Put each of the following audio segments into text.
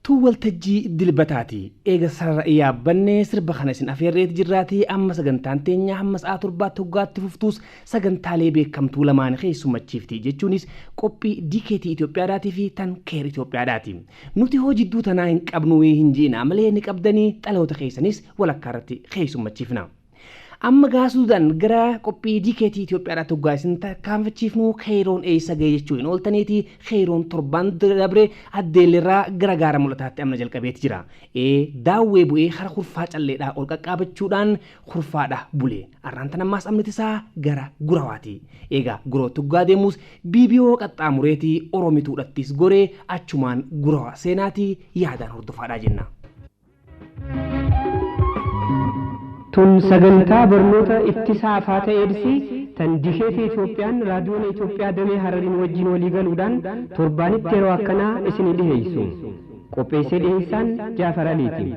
Tun waltajjii Dilbataati. Eega sarara yaabbannee sirba kana isin afeerreeti jirraatii amma sagantaan teenya hamma sa'aa torbaatti hoggaa itti fuftuus sagantaalee beekamtuu lamaan keessummachiifti. Jechuunis qophii DKT Itoophiyaadhaatii fi tan Keer Itoophiyaadhaati. Nuti hoo jidduu tanaa hin qabnuuyii hin ji'inaa malee ni qabdanii xalayoota keessanis walakkaa irratti keessummachiifna. Amma gaa suudaan gara qophii DKT Itoophiyaadhaatti hoggaa isin tarkaanfachiifnu Keeyroon eessa gahe jechuu hin ooltaniiti. Keeyroon torbaan dabre Addeelleerraa gara gaara mul'ataatti amna jalqabeeti jira. Ee Daawwee bu'ee hara kurfaa calleedhaa ol qaqqaabachuudhaan kurfaadha bule. Arraan tan ammaas amniti isaa gara Gurawaati. Eegaa Gurawatti hoggaa deemus BBO qaxxaamureeti Oromituudhattis goree achumaan Gurawa seenaati yaadaan hordofaadhaa jenna. Tun sagantaa barnoota ittisa afaata Eedsii tan Disheefi Itoophiyaan Raadiyoona Itoophiyaa damee Harariin wajjiin walii galuudhaan torbaanitti yeroo akkanaa isinii dhiheeysu. Qopheessee dhiheessaan Jaafar Aliiti.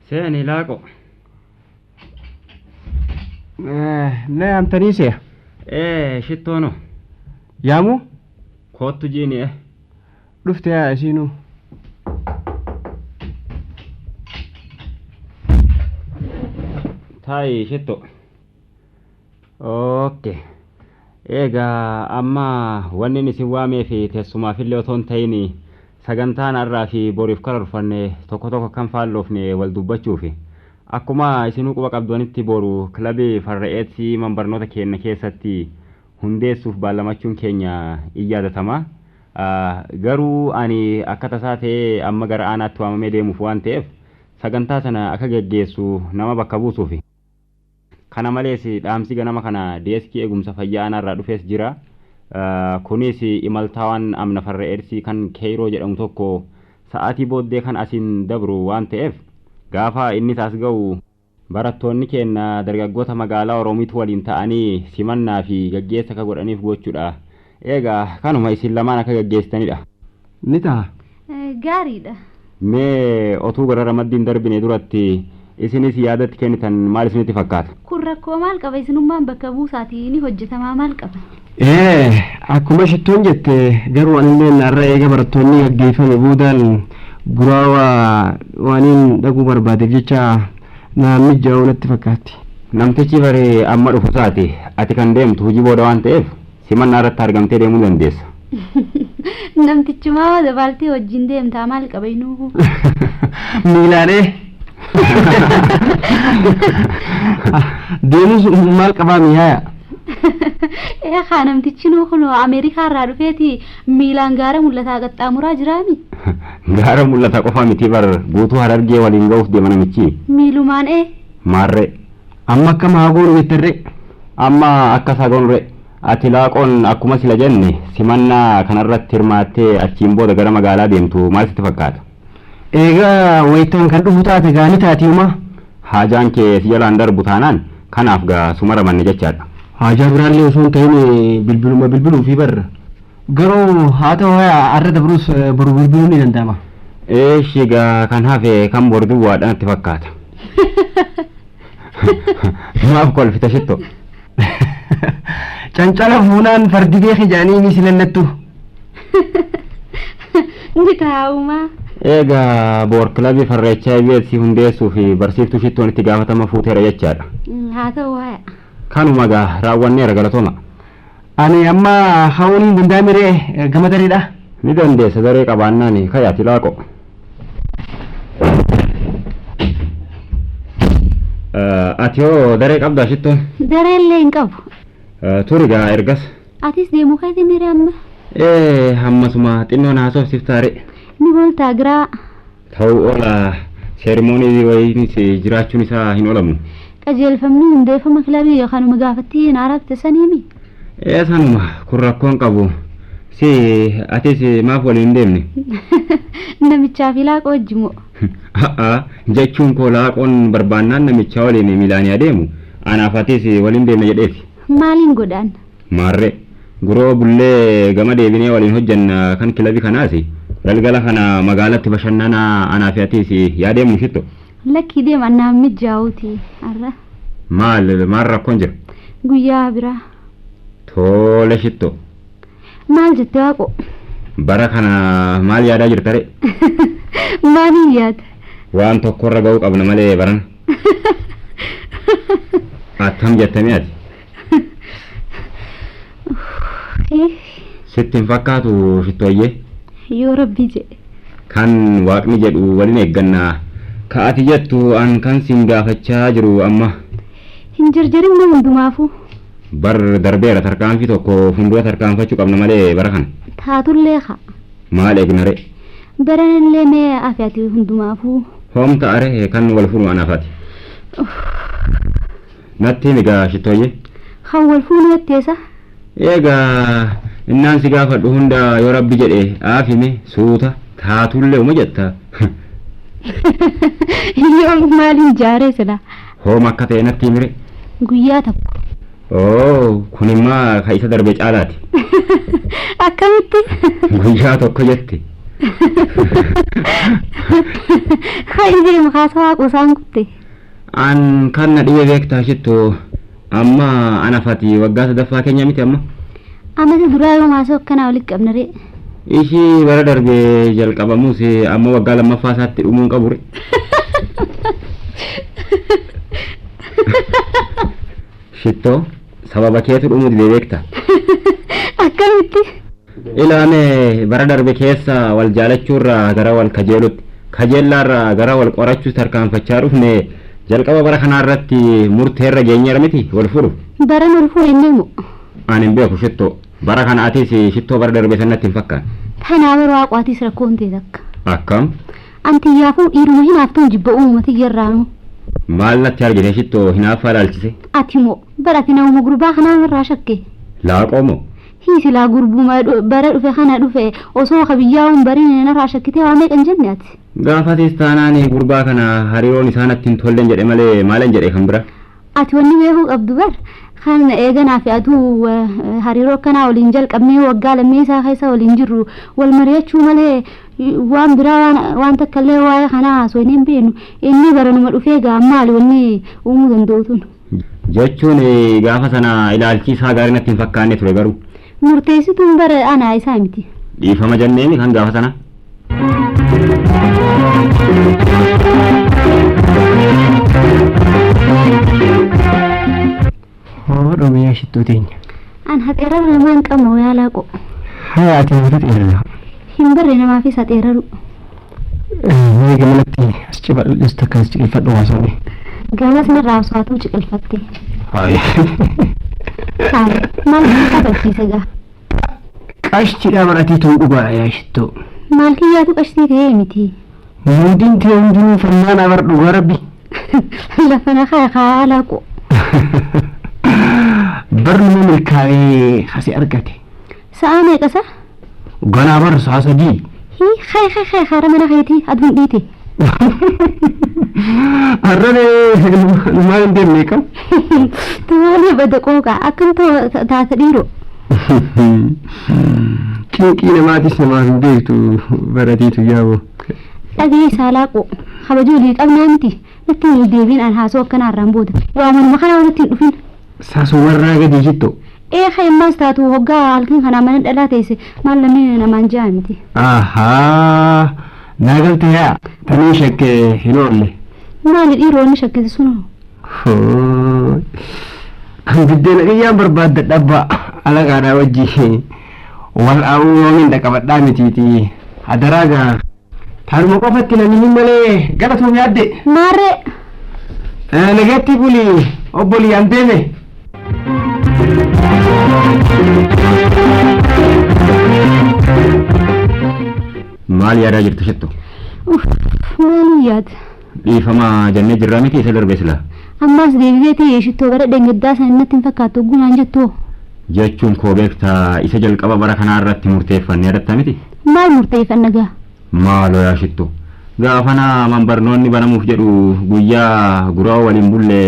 Seeni laaqo. Na yaamtanii se'a. Ee shittoono. Yaamuu? Koottu jiini eh. Dhufte yaa isiinuu. Taa'i shitto. Okay. Egaa amma wanni inni isin waamee fi teessumaafillee otoo hin ta'in sagantaan har'aa fi boriif karoorfanne tokko tokko kan faalloofne wal dubbachuufi. Akkuma isinuu quba qabdanitti boru kilabii farra Eedsii man barnoota keenya keessatti hundeessuuf baallamachuun keenya in yaadatama. Garuu ani akka tasaa ta'ee amma gara aanaatti waamamee deemuuf waan ta'eef sagantaa sana akka geggeessu nama bakka buusuufi. Kana malees dhaamsi ganama kana deeskii eegumsa fayyaa aanaarraa dhufes jira. Kunis imaltaawaan amna farra Eedsii kan Keeyroo jedhamu tokko sa'aatii booddee kan asiin dabru waan ta'eef gaafa innis as ga'u barattoonni keenya dargaggoota magaalaa Oromiitu waliin ta'anii simannaa fi gaggeessa akka godhaniif gochuudha. Egaa kanuma isin lamaan akka gaggeessitanidha. Ni taha. Gaariidha. Mee otuu gara ramaddii hin darbine duratti isinis yaada itti kennitan maal isinitti fakkaata? Kun rakkoo maal qaba isinummaan bakka buusaatii ni hojjetamaa maal qaba? Ee akkuma shittoon jette garuu anilleen har'a eega barattoonni gaggeeffame boodaan guraawa waaniin dhaquu barbaadeef jecha naan mijjaa'u natti fakkaatti. Namtichi bari amma dhufu isaati ati kan deemtu hojii booda waan ta'eef simannaa irratti argamtee deemuu dandeessa. Namtichumaa hoo dabaaltee wajjin deemtaa maal qaba inuu. Miilaanee. Deemus maal qabaa miyaaya. Ee kaa namtichi nuu kun Ameerikaa irraa dhufeeti miilaan gaara mul'ataa qaxxaamuraa jiraami. Gaara mul'ata qofa miti bar guutuu harargee waliin ga'uuf deema namichi. Miilumaan ee. Maarree. Amma akkam haa goonu jettarree? Amma akkas haa goonuree. Ati Laaqoon akkuma sila jenne simannaa kanarratti hirmaattee achiin booda gara magaalaa deemtu maal sitti fakkaata? Eegaa wayitaan kan dhufu taate gaa ni taati homaa. Haajaan kee si jalaan darbu taanaan kanaaf gaa suma ramanne jechaadha. Haajaa biraallee osoo hin ta'in bilbiluma bilbiluufii bar. Garuu haa ta'u haya arra dabrus boru bilbiluun ni danda'ama. Eeshi gaa kan hafe kan bor duwwaadha natti fakkaata. Maaf kolfita shitto? Cancala fuunaan fardi beeke jedhanii ni silallattu. Ni taa'umaa. Egaa boor kilabii farra HIV AIDS hundeessuu fi barsiiftuu shittoon itti gaafatama fuuteera jechaadha. Haa ta'u haya. Kanuma gaa raawwanneera galatooma. Ani amma ka'uun hin danda'ame ree gama dareedha. Ni dandeessa daree qabaannaan ka'i ati laaqo. Ati hoo daree qabdaa shittoon? Dareellee hin qabu. Turi gaa ergas. Atis deemuu keetii miiree amma. Ee hammasuma xinnoon haasofsiftaa ree. Ni booltaa giraa. Ta'uu oola seerimoonii wayiinis jiraachuun isaa hin oolamu. Qajeelfamni hundeeffama kilabii yookaan gaafattii naaraaf saniimi. Ee sanuma kun rakkoon qabu. Si atis maaf waliin hin deemne? Namichaa fi laaqoo wajjimoo. A'a jechuun koo laaqoon barbaannaan namichaa waliin miilaan adeemu anaaf atis waliin deemna jedheeti. Maaliin godhaan? Maarree guroo bullee gama deebinee waliin hojjanna kan kilabii kanaas galgala kana magaalatti bashannanaa anaaf atis yaa deemnu shitto. Lakkii deema annaan mijaa'uuti har'a. Maal maal rakkoon jira? Guyyaa biraa. Tole shitto. Maal jette waaqo? Bara kana maal yaadaa jirta ree? Maaliin yaada? Waan tokkorra ga'uu qabna malee barana. Attam jettamee ati? Sitti hin fakkaatu shittooyyee? Yoo rabbii jedhe. Kan waaqni jedhu waliin eeggannaa. Ka ati jettu an kan siin gaafachaa jiru amma. Hin jarjarin nama hundumaafuu. Bar darbeera tarkaanfii tokko fuuldura tarkaanfachuu qabna malee bara kana. Taatullee haa. Maal eegna ree? Baranallee mee afi ati hundumaafuu. Hoom ta'are kan wal fuunu anaaf ati. Natti himi gaa shittooyyee. Kan wal fuunu jetteessa? Egaa innaan si gaafadhu hunda yoo rabbi jedhe aafime suuta taatullee uma jetta. Yoo maaliin jaaree sila? Hoom akka ta'e natti himire. Guyyaa tokko. Oo kun immaa ka isa darbe caalaati. Akkamitti? Guyyaa tokko jetti. Hayi deemu haasawaa qosaan kutte. An kan na dhibee beektaa shittu amma anafati waggaa sadaffaa keenya miti amma. Amata duraa yoo haasawaa akkanaa walitti qabna ree. Ishii bara darbe jalqabamus amma waggaa lammaffaa isaatti dhumuu hin qabu re. Shittoo sababa keetu dhumuu didee beekta. Akkamitti? Ilaame bara darbe keessa wal jaalachuurraa gara wal kajeelutti kajeellaarraa gara wal qorachuutti tarkaanfachaa dhufne jalqaba bara kanaarratti murteerra geenyeera miti wal fuudhu. Baran wal fuudhe inni moo? Ani hin beeku shittoo bara kana atis shittoo bara darbe sanatti hin fakkaanne. Tanaa bara waaqaatis rakkoon ta'e takka. Akkam? Antiyyaafuu dhiiruma hinaaftuun jibba uummata iyyarraanu. Maal natti argite shittoo hinaaffaa ilaalchise? Ati moo bara ati nama gurbaa kanaa irraa shakke? Laaqoo moo? Hiisilaa gurbuma bara dhufe kana dhufe osoo kabiyyaa'uun bariin narraa shakkitee waa meeqan jenne ati? Gaafatis taanaan gurbaa kana hariiroon isaa natti hin tolleen jedhe malee maalan jedhe kan bira. Ati wanni beekuu qabdu bar kan eeganaa fi aduu hariiroo akkanaa waliin jalqabnee waggaa lammii isaa keessa waliin jirru wal mari'achuu malee waan biraa waan takka illee waa'ee kanaa haasoo hin beeknu inni baranuma dhufee gaa maali wanni uumuu danda'u tun. Jechuun gaafa sana ilaalchi isaa gaarii natti hin fakkaanne ture garuu. Murteessituun bara anaa isaa miti. Dhiifama jenneemi kan gaafa sana. Hoo dhoomiyaa shittoo teenya. An haxeeraru namaan qabu yaalaa qo. Haa ati mata xeerara. Hin barre namaafis haxeeraru. Mee gamanatti as cibadhu takka as ciqilfadhu haasawne. Gamas narraa osoo ciqilfatte. Hayi. Maal kabachiisa gaa? Qashtiidhaa baratee ta'uu dhugaadha yaa shittoo. Maal kiyyaatu qashtii ta'ee miti. Muudiin ta'e hundinuu fannaan abar dhugaa rabbi. Lafa na kaa qo. Barnuma milkaa'ee hasi argate. Sa'a meeqasa? Ganaa bar sa'a sadii. Hii kay kay kay haara mana keetii aduun dhiite. Harraree maal hin deemne kam? Tumalee bada qooqa akkam taata dhiiroo. Cinqii namaatis namaaf hin beektu barateetu yaaboo. Dhagee saalaa qo kabajuu olii qabnaa miti natti hin deebiin an haasoo akkanaa irraan booda waamanuma kana walitti hin dhufin. Saasumarraa gadi jitto. Ee ka'immaas taatu hoggaa halkan kanaa mana dhalaa teesse maal namni namaan ja'a miti. Ahaa naa galte yaa tanii shakke hin oolle. Maali dhiironni shakkite sunoo? An biddeena qiyyaan barbaadda dhabba alaqaadhaa wajji wal aa'uu yoomiin dhaqabadhaa mitiiti hadaraa gaa taanuma qofatti namni hin malee galatoom yaadde. Maarree. Nagaatti buli obbolii an deeme. Maal yaadaa jirtu shittu? Maalin yaada? Dhiifama jennee jirraa miti isa darbe sila. Ammaas deebiseeti shittoo bara dheengaddaa sana natti hin fakkaattu oggumaan jettu. Jechuun koo beektaa isa jalqaba bara kanaa irratti murteeffannee yadatta miti. Maal murteeffanna gaa? Maaloo yaa shittu. Gaafana manbarnoonni banamuuf jedhu guyyaa guraa waliin bulle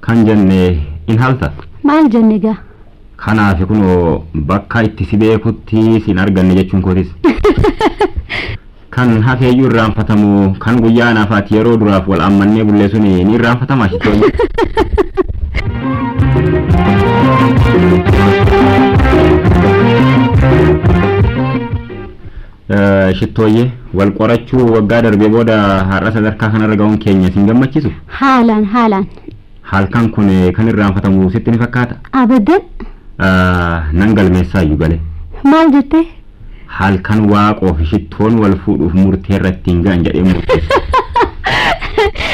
kan jenne in halta. Maal jenne gaa? Kanaaf kunoo bakka itti si beekutti sin arganne jechuun kootis. Kan hafeeyyuu irraanfatamu kan guyyaa naafaati yeroo duraaf wal ammannee bullee suni ni irraanfatama shittoonni. Shittooyyee wal qorachuu waggaa darbee booda har'a sadarkaa kanarra ga'uun keenya sin gammachiisu. Haalaan haalaan. Halkan kun kan irraanfatamu sitti ni fakkaata. Abadan. Nan galmeessaayyuu galee. Maal jettee? Halkan waaqoo fi shittoon wal fuudhuuf murtee irratti hin ga'an jedhee murteessa.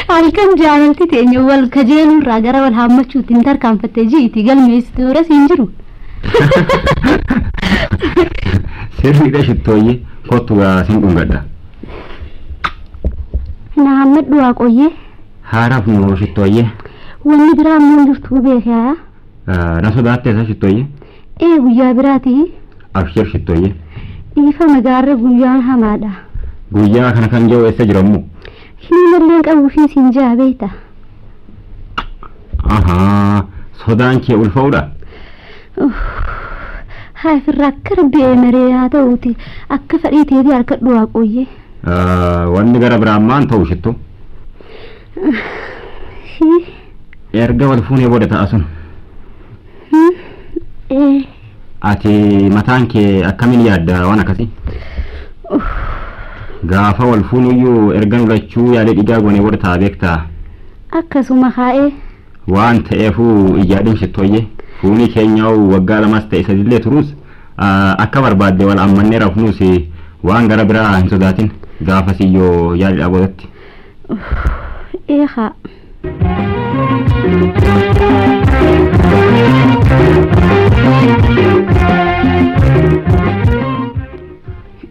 Halkan jaalalti teenya wal kajeelurraa gara wal haammachuutti hin tarkaanfatte ji'iti galmeessitu bira siin jiru. Sirriidha shittooyyee kottu gaa sin dhungadha. Na hammadhu waaqooyyee. Haaraaf nu shittooyyee. Wanni biraa ammoo hin jirtu beekaa. Na sodaatte isa shittooyyee. Ee guyyaa biraati. Abshir shittooyyee. Dhiifama gaarra guyyaan hamaadha. Guyyaa kana kan jiru eessa jirammoo? Hirimallee qabuufin siin jaa beekta. Ahaa sodaan kee ulfa'uudha. Haa ofirraa akka rabbi maree haa ta'uuti akka fedhii teetii harkadhu waaqooyyee. Wanni gara biraan maan ta'u shittu. Erga wal fuunee booda ta'a sun. Ati mataan kee akkamiin yaadda waan akkasii? Gaafa wal fuunuyyuu erga nu lachuu yaalee dhiigaa goonee booda ta'a beektaa? Akkasuma haa'ee. Waan ta'eefuu ijjaadhin shittooyyee fuunii keenyaa waggaa lamas ta'e sadillee turuus akka barbaadde wal ammannee rafnuus waan gara biraa hin sodaatin gaafasiyyoo yaaliidhaa boodatti. Ee haa.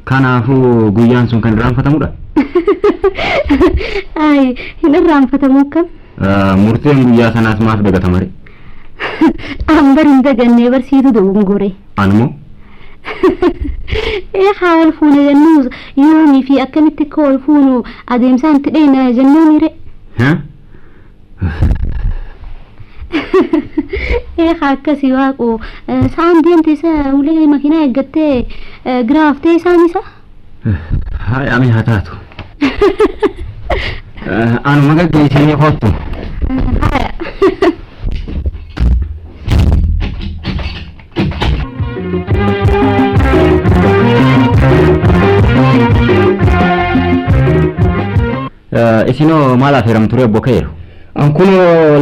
Kanaafuu guyyaan sun kan irraanfatamudha. Ayi hin irraanfatamu akkam. Murteen guyyaa sanaas maaf dagatama ree? An bar hin dagannee barsiitu dogongore. Anmoo? Ee haa wal fuune jennuus yoomii fi akkamitti akka wal fuunu adeemsaan itti dheena jennuuni re. Ee haa akkasii waaqoo sa'aan deemte isa ulee makiinaa eeggattee giraaftee isaan isa. Haa ami haa taatu. Anuma gaggeessinee kottu. Haaya. Isinoo maal affeeramtu ture obbo Keeru? An kun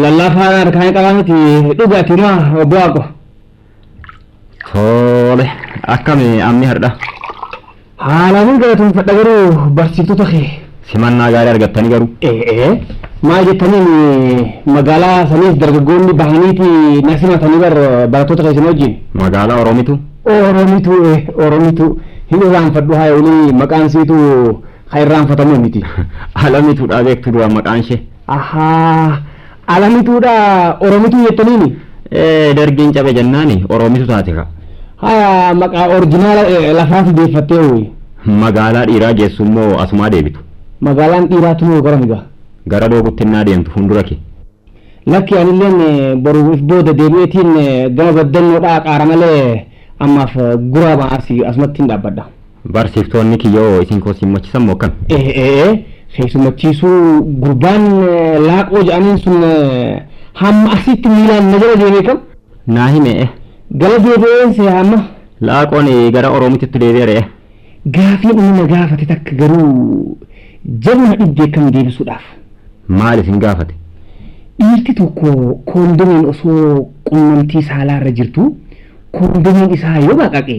lallaafaa harkaan qabaa miti dhugaatii maa obbo Waaqo. Tole akkami amni har'a? Haalaan galatoomfadha garuu barsiiftota kee. Simannaa gaarii argattanii garuu. Ee maal jettaniin magaalaa saniis dargaggoonni bahaniiti na simatanii bar barattoota keessan wajjin. Magaalaa Oromitu? Oromitu Oromitu hin irraanfadhu haa olii maqaan siitu haa irraanfatamu miti. Alamituudha beektu dura maqaan ishee. Ahaa alamituudha Oromitu jettaniini. Ee dargiin cabe jennaani Oromitu taate ka. Haya maqaa orjinaala lafaaf deeffattee hoyi. Magaalaa dhiiraa geessu immoo asumaa deebitu. Magaalaan dhiiraatu moo gara migaa? Gara dooguttinnaa deemtu fuuldura kee. Lakki anilleen boruuf booda deebi'eetiin gama baddannoodhaa qaara malee ammaaf guraa ba'aas asumatti hin dhaabbadha. Barsiiftoonni kiyyoo isin koo simmachiisan moo akkam? Ee keessummachiisuu gurbaan laaqoo jedhaniin sun hamma asitti miilaan na jala deemee kam? Naa hime. Gala deebi'een see hamma. Laaqoon gara Oromititti deebi'eere. Gaafiin inni na gaafate takka garuu jabuma dhibdee kam deebisuudhaaf. Maal isin gaafate? Dhiirti tokko koondomiin osoo qunnamtii saalaarra jirtu koondomiin isaa yoo baqaqe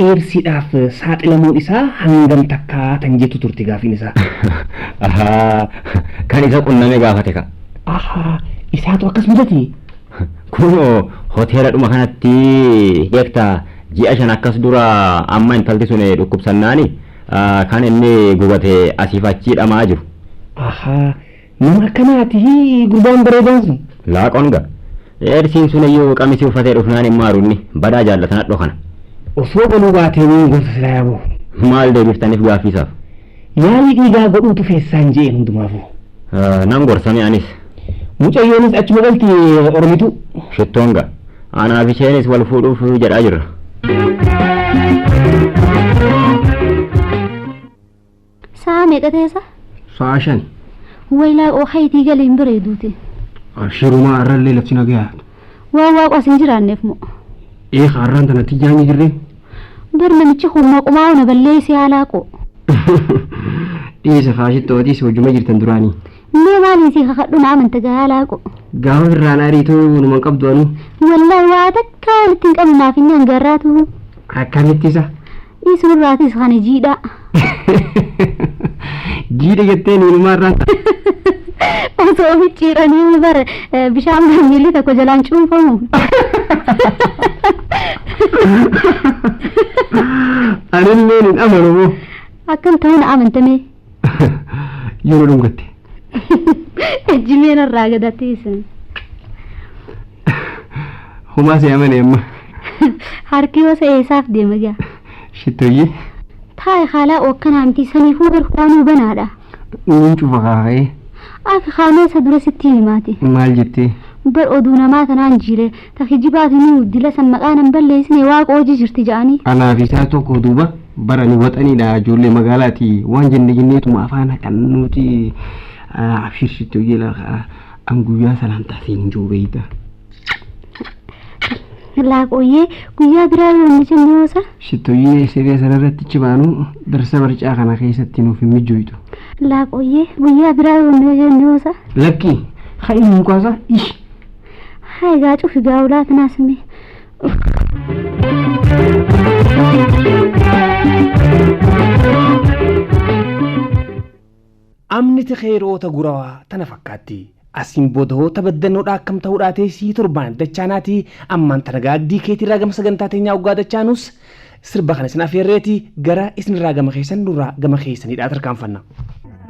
eebsiidhaaf saaxilamuun isaa hangam takkaa tan jettu turte gaafiin isaa. Ahaa kan isa qunname gaafate ka. Ahaa isaatu akkas mudate. Kunoo hoteela dhuma kanatti beektaa ji'a 5 akkas dura amma intalti sun dhukkubsannaani kan inni gubate asiif achii dhamaa jiru. Ahaa Nama akkanaati gurbaan bareedaan sun. Laaqoon ga. Eersiin sun iyyuu qamisii uffatee dhufnaan hin maaru inni badaa jaallatan hadhoo kana. Osoo galuu baatee niin gorsa silaa yaaboo. Maal deebiftaniif gaaffiisaaf? Yaalii dhiigaa godhuutu feessaan je'een hundumaafuu. Nan gorsame anis. Mucayyoonis achuma galti Oromituu. Shittoon ga. Anaaf isheenis wal fuudhuuf jedhaa jirra. Sa'a meeqa teessa? Sa'a 5. Waylaa oohayitii galee hin bareeduuti. Abshirumaa arrallee lafti nagayaa. Waan waaqu as hin jiraanneef moo? Ee har'aan tana tiyyaan jirree. Bar namichi kun maqumaa na balleessee haalaaqoo. Dhiisa faashittootis hojuma jirtan duraanii. Mee maaliin si kakadhu na amanta gaa haalaaqoo. Gaafa birraan ariituu numan qabdu anuu. Wallahi waa takka walitti hin qabnu naaf inni hangarraatu. Akkamitti isa? Dhiisurraatis kana jiidhaa. Jiidha jettee niinumaa irraan. Osoo micciiranii bara bishaan miilli tokko jalaan cuunfamu. Anillee hin amanu moo? Akkam ta'uu na amantame. Yoo nu dhungatte. Ejjimeen irraa gadattiisan. Homaa si amane amma. Harki yoo eessaaf deema gaa. Shittoyyee. Taa'i haalaa ookkanaa miti saniifuu barbaanuu banaadha. Niin cufa kaa'ee. Akka kaanee isa dura sitti himaati. Maal jettee? Bar oduu namaa tanaan jiire ta kijibaatinuu dila san maqaa nan balleessine waaqa hojii jirti ja'anii. Anaaf isaa tokko duuba barani waxaniidha ijoollee magaalaati waan jenne jenneetuma afaan haqannuuti abshir shittoyyee lafa an guyyaa salaamtaa siin hin jiru beeyta. Laaqooyyee guyyaa biraa yoo inni jenne hoosa. Shittoyyee siree sanarratti cibaanu darsa barcaa kana keessatti nuuf hin mijoytu. Laaqooyyee guyyaa biraa yoo inni jenne hoosa. Lakki ha'i mukaasa ish. Haa egaa cufi gaa'ulaa kanaas mee. Amni xeeroota gurawaa tana fakkaatti. Asiin booda tabaddannoodha akkam ta'uudhaa teessii torbaan dachaanaati ammaan tana gaaddii keetirraa gama sagantaa teenyaa waggaa dachaanus sirba kana isin afeerreeti gara isinirraa gama keessan nurraa gama keessanidha tarkaanfanna.